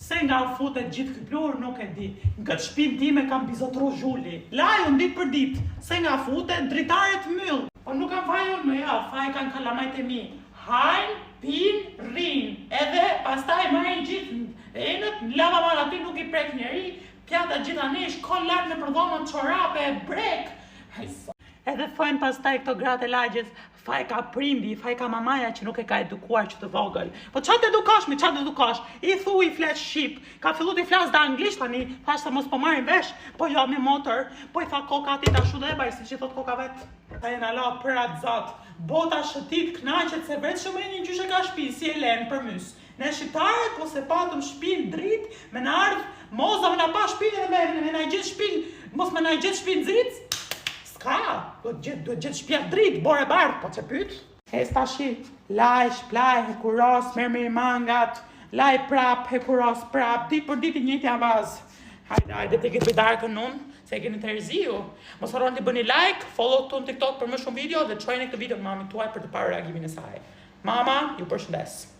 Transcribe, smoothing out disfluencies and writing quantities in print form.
Se nga futet gjithë ky pluhur nuk e di. Në këtë shpinë time ka mbizotru zhuli. Laj unë ditë për ditë. Se nga futet, dritaret myll. Po nuk kam faj unë më jo, faj kanë kalamajtë e mi. Hajnë, pinë, rrinë. Edhe pastaj marrin gjithë enët, në lavaman aty nuk i prek njeri, pjata gjithanesh, kohë lart nëpër dhoma çorape, brekë. Haj zot. Edhe thojnë pastaj këto gratë e lagjes, faj ka prindi, faj ka mamaja që nuk e ka edukuar që të vogël. Po ça të edukosh, mi ça të edukosh? I thu i flet shqip, ka fillu t'i flas dhe anglisht tani, thash se mos po marrin vesh, po jo mi motër, po i tha koka atij ta shu dhe baj, siç i thot koka vet. Ta jena la për atë zot. Bota shëtit, knaqet se veç shumë e një gjyshe ka shpi, si e len për mys. Ne shqiptarët po se patëm shpinë dritë, me na ardh Moza me na pa shpinë edhe me, me na gjet shpinë, mos me na gjet shpinë nxitë, s'ka, duhet gjet, duhet gjet shpia dritë, borë e bardhë, po ç'e pyet? Ec tashi, laj, shplaj, hekuros, merr merimangat, laj prap, hekuros prap, ditë për ditë i njëjti avaz. Hajde, hajde, të këtë darkën unë, se e keni terziu. Mos harroni të bëni like, follow këtu në TikTok për më shumë video dhe çojeni këtë video mamit tuaj për të parë reagimin e saj. Mama, ju përshëndes.